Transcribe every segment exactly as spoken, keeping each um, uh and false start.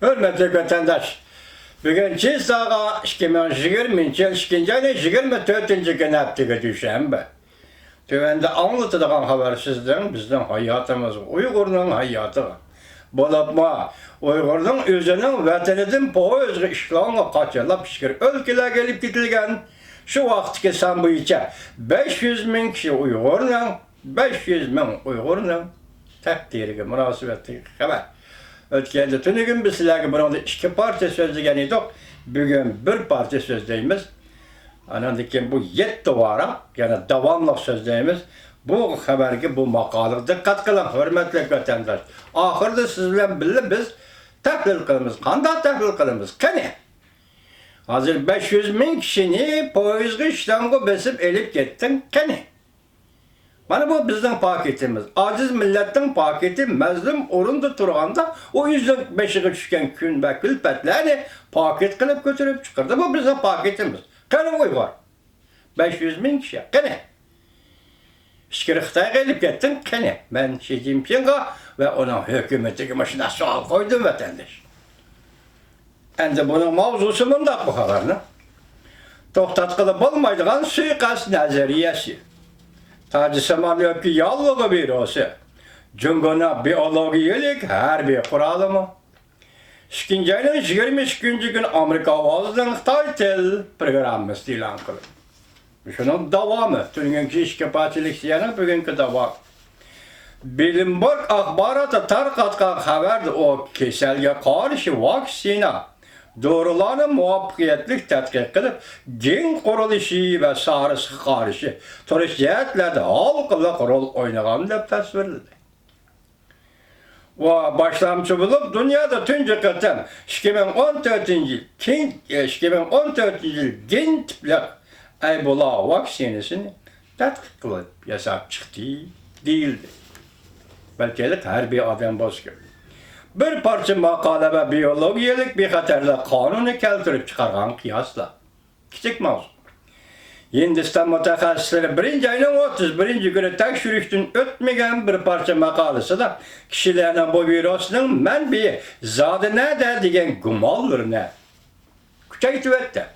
ھۆرمەتلىك ۋەتەنداش، بۈگۈن چىساغا ئىككى مىڭ يىگىرمىنچى يىل ئىككىنچى ئاينىڭ يىگىرمە تۆتىنچى كۈنى، ھەپتىگە دۈشەنبە. تۆۋەندە ئاڭلىتىدىغان خەۋەر سىزنىڭ، بىزنىڭ ھاياتىمىزغا، ئۇيغۇرنىڭ ھاياتىغا، بولۇپمۇ ئۇيغۇرنىڭ ئۆزىنىڭ ۋەتىنىدىن پويىزغا ئىشلانغا قاچىلاپ ئىچكىرى ئۆلكىلەرگە ئېلىپ كېتىلگەن شۇ ۋاقىتتىكى سان بويىچە بەش يۈز مىڭ كىشى ئۇيغۇرنىڭ، بەش يۈز مىڭ ئۇيغۇرنىڭ تەقدىرىگە مۇناسىۋەتلىك خەۋەر. ئۆتكەندە تۈنۈگۈن بىز سىلەرگە بۇنىڭدا ئىككى پارچە سۆزلىگەن ئىدۇق، بۈگۈن بىر پارچە سۆزلەيمىز. ئاناندىن كېيىن بۇ يەتتە ۋاراق، يەنە داۋاملىق سۆزلەيمىز. بۇ خەۋەرگە، بۇ ماقالىگە دىققەت قىلىڭ، ھۆرمەتلىك ۋەتەنداش. ئاخىرىدا سىز بىلەن بىللە بىز تەھلىل قىلىمىز. قانداق تەھلىل قىلىمىز؟ قېنى؟ ھازىر بەش يۈز مىڭ كىشىنى پويىزغا، ئىشلانغا بېسىپ ئېلىپ كەتتىڭ. قېنى؟ مانا بۇ بىزنىڭ پاكىتىمىز. ئاجىز مىللەتنىڭ پاكىتى مەزلۇم ئورۇندا تۇرغاندا، ئۇ ئۆزىنىڭ بېشىغا چۈشكەن كۈن ۋە كۈلپەتلەرنى پاكىت قىلىپ كۆتۈرۈپ چىقىرىدۇ. بۇ بىزنىڭ پاكىتىمىز. قېنى ئۇيغۇر؟ بەش يۈز مىڭ كىشى. قېنى؟ ئىچكىرى خىتايغا ئېلىپ كەتتىڭ. قېنى؟ مەن شى جىنپىڭغا ۋە ئۇنىڭ ھۆكۈمىتىگە مۇشۇنداق سوئال قويدۇم، ۋەتەنداش. ئەمدى بۇنىڭ ماۋزۇسى مۇنداق، بۇ خەۋەرنىڭ. توختاتقىلى بولمايدىغان سۇيىقەست نەزەرىيەسى. تاجسىمان ئۆپكە ياللۇغى ۋىرۇسى. جۇڭگونىڭ بىئولوگىيەلىك ھەربىي قورالىمۇ. ئىككىنچى ئاينىڭ يىگىرمە ئىككىنچى كۈنى ئامېرىكا ئاۋازىنىڭ خىتاي تىل پروگراممىسى ئېلان قىلىندى. شۇنىڭ داۋامى، تۈنۈگۈنكى ئىككى پارچىلىق سىيانىڭ بۈگۈنكى داۋامى. بلومبېرگ ئاخباراتى تارقاتقان خەۋەردە ئۇ كېسەلگە قارشى ۋاكسىنا، دورىلارنى مۇۋەپپەقىيەتلىك تەتقىق قىلىپ، گېڭ قۇرۇلۇشى ۋە سارسقا قارشى تۇرۇش جەھەتلەردە ھالقىلىق رول ئوينىغان دەپ تەسۋىرلىدى. ۋە باشلامچى بولۇپ، دۇنيادا تۇنجى قېتىم ئىككى مىڭ ئون تۆتىنچى يىل كىن-، ئىككى مىڭ ئون تۆتىنچى يىل گېن تىپلىق ئەيبولا ۋاكسىنىسىنى تەتقىق قىلىپ ياساپ چىقتى، دېيىلدى. بەلكى ھېلىقى ھەربىي ئادەم بولسا كېرەك. بىر پارچە ماقالە ۋە بىئولوگىيەلىك بىخەتەرلىك قانۇنى كەلتۈرۈپ چىقارغان قىياسلار. كىچىك ماۋزۇ. ھىندىستان مۇتەخەسسىسلىرى بىرىنچى ئاينىڭ ئوتتۇز بىرىنچى كۈنى تەكشۈرۈشتىن ئۆتمىگەن بىر پارچە ماقالىسىدا كىشىلەرنىڭ بۇ ۋىرۇسنىڭ مەنبىيى زادى نەدە دېگەن گۇمانلىرىنى كۈچەيتىۋەتتى.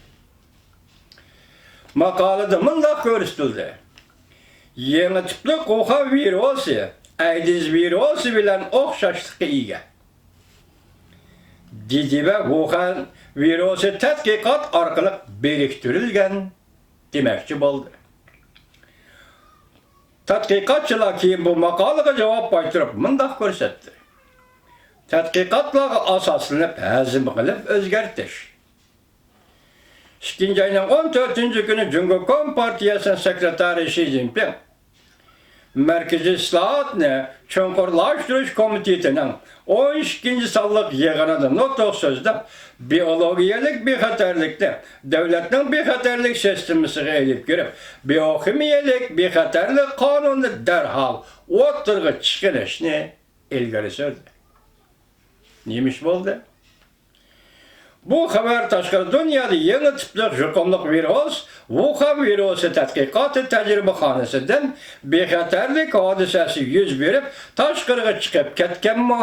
ماقالىدە مۇنداق كۆرسىتىلدى: يېڭى تىپلىق ۋۇخەن ۋىرۇسى ئەيدىز ۋىرۇسى بىلەن ئوخشاشلىققا ئىگە. دىدى ۋە ۋۇخەن ۋىرۇسى تەتقىقات ئارقىلىق بىرىكتۈرۈلگەن دېمەكچى بولدى. تەتقىقاتچىلار كېيىن بۇ ماقالىگە جاۋاب قايتۇرۇپ مۇنداق كۆرسەتتى: تەتقىقاتلارغا ئاساسلىنىپ ھەزىم قىلىپ ئۆزگەرتىش. ئىككىنچى ئاينىڭ ئون تۆتىنچى كۈنى جۇڭگو كومپارتىيەسىنىڭ سېكرېتارى شى جىنپىڭ مەركىزىي ئىسلاھاتنى چوڭقۇرلاشتۇرۇش كومىتېتىنىڭ ئون ئىككىنچى سانلىق يىغىنىدا نۇتۇق سۆزلەپ، بىئولوگىيەلىك بىخەتەرلىكنى دۆلەتنىڭ بىخەتەرلىك سىستېمىسىغا ئېلىپ كىرىپ، بىئوخىمىيەلىك بىخەتەرلىك قانۇنىنى دەرھال ئوتتۇرىغا چىقىرىشنى ئىلگىرى سۈردى. نېمە ئىش بولدى؟ بۇ خەۋەر تاشقىرى دۇنيادا يېڭى تىپلىق يۇقۇملۇق ۋىرۇس، ۋۇخەن ۋىرۇسى تەتقىقاتى تەجرىبىخانىسىدىن بىخەتەرلىك ھادىسەسى يۈز بېرىپ، تاشقىرىغا چىقىپ كەتكەنمۇ؟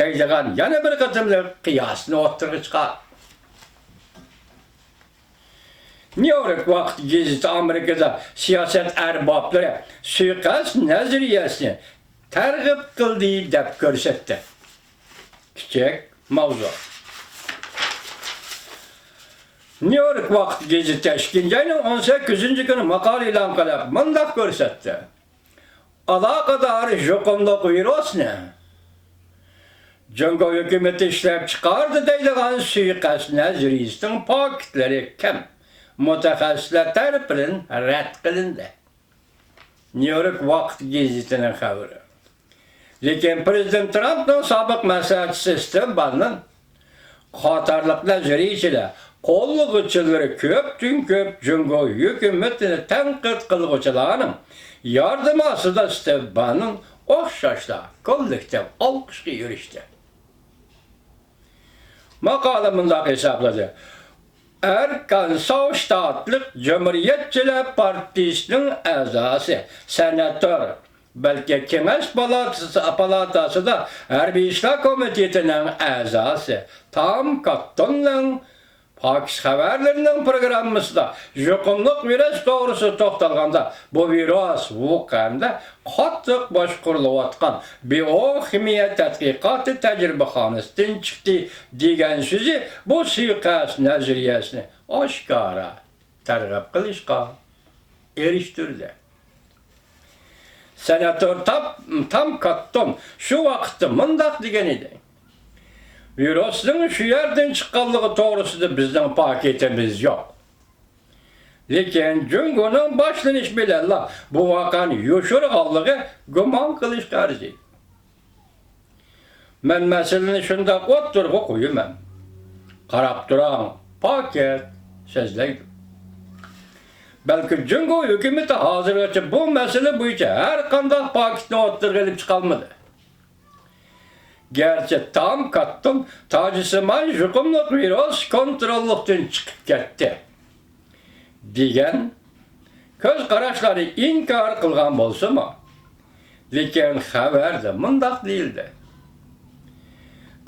دەيدىغان يەنە بىر قېتىملىق قىياسنى ئوتتۇرىغا چىقاردى. نيۇ يورك ۋاقىت گېزىتى ئامېرىكىدا سىياسەت ئەربابلىرى سۇيىقەست نەزەرىيەسىنى تەرغىب قىلدى دەپ كۆرسەتتى. كىچىك ماۋزۇ. نيۇ يورك ۋاقىت گېزىتى ئىككىنچى ئاينىڭ ئون سەككىزىنچى كۈنى ماقالە ئېلان قىلىپ مۇنداق كۆرسەتتى: ئالاقىدار يۇقۇملۇق ۋىرۇسنى جۇڭگو ھۆكۈمىتى ئىشلەپچىقاردى دەيدىغان سۇيىقەست نەزەرىيىسىنىڭ پاكىتلىرى كەم، مۇتەخەسسىسلەر تەرىپىدىن رەت قىلىندى. نيۇ يورك ۋاقىت گېزىتىنىڭ خەۋىرى. لېكىن پىرېزىدېنت ترامپنىڭ سابىق مەسلىھەتچىسى ستىۋ باننون قاتارلىق نەزەرىيىچىلەر، قوللىغۇچىلىرى كۆپتىن كۆپ جۇڭگو ھۆكۈمىتىنى تەنقىد قىلغۇچىلارنىڭ ياردىمى ئاستىدا ستىۋ باننون ئوخشاشلا كوللېكتىپ ئالقىشقا ئېرىشتى. ماقالە مۇنداق ھېسابلىدى: ئەركانساۋ شتاتلىق جۇمھۇرىيەتچىلەر پارتىيىسىنىڭ ئەزاسى، سېناتور بەلكى كېڭەش پالاتىسى، پالاتاسىدا ھەربىي ئىشلار كومىتېتىنىڭ ئەزاسى تام كاتتوننىڭ پاكىت خەۋەرلىرىنىڭ پروگراممىسىدا يۇقۇملۇق ۋىرۇس توغرىسىدا توختالغاندا، بۇ ۋىرۇس ۋۇخەندە قاتتىق باشقۇرۇلۇۋاتقان بىئوخىمىيە تەتقىقاتى تەجرىبىخانىسىدىن چىقتى دېگەن سۆزى بۇ سۇيىقەست نەزەرىيەسىنى ئاشكارا تەرغىب قىلىشقا ئېرىشتۈردى. سېناتور تاپ-، تام كاتتون شۇ ۋاقىتتا مۇنداق دېگەن ئىدى: «ۋىرۇسنىڭ شۇ يەردىن چىققانلىقى توغرىسىدا بىزنىڭ پاكىتىمىز يوق. لېكىن جۇڭگونىڭ باشلىنىش بىلەنلا بۇ ۋەقەنى يوشۇرغانلىقى گۇمان قىلىشقا ئەرزىيدۇ.» مەن مەسىلىنى شۇنداق ئوتتۇرىغا قويىمەن. قاراپ تۇرۇڭ، پاكىت سۆزلەيدۇ. بەلكى جۇڭگو ھۆكۈمىتى ھازىرغىچە بۇ مەسىلە بويىچە ھەر قانداق پاكىتنى ئوتتۇرىغا ئېلىپ چىقالمىدى. گەرچە تام كاتتون تاجسىمان يۇقۇملۇق ۋىرۇس كونتروللۇقتىن چىقىپ كەتتى دېگەن كۆز قاراشلارنى ئىنكار قىلغان بولسىمۇ، لېكىن خەۋەردە مۇنداق دېيىلدى: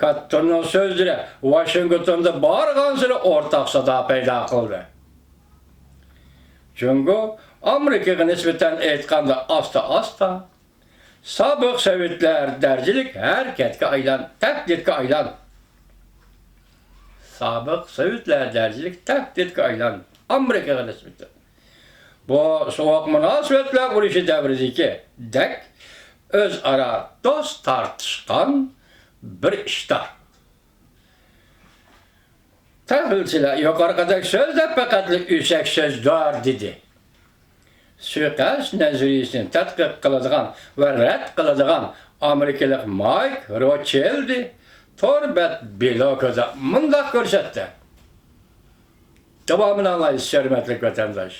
«كاتتوننىڭ سۆزلىرى ۋاشىنگتوندا بارغانسېرى ئورتاق سادا پەيدا قىلدى. جۇڭگو ئامېرىكىغا نىسبەتەن ئېيتقاندا ئاستا-ئاستا سابىق سوۋېتلار دەرىجىلىك ھەرىكەتكە ئايلان، تەھدىتكە ئايلان. سابىق سوۋېتلار دەرىجىلىك تەھدىتكە ئايلان. ئامېرىكىغا نىسبەتەن بۇ سوغۇق مۇناسىۋەتلەر ئۇرۇشى دەۋرىدىكىدەك ئۆزئارا دوست تارتىشقان بىر ئىشتا.» تەھلىلچىلەر يۇقىرىقىدەك سۆزلەپ پەقەتلا ئۆسەك سۆزدۇر دېدى. سۇيىقەست نەزەرىيىسىنى تەتقىق قىلىدىغان ۋە رەت قىلىدىغان ئامېرىكىلىق مايك روتشىلدى تور بەت بىلوگىدا مۇنداق كۆرسەتتى. داۋامىنى ئاڭلايسىز، ھۆرمەتلىك ۋەتەنداش.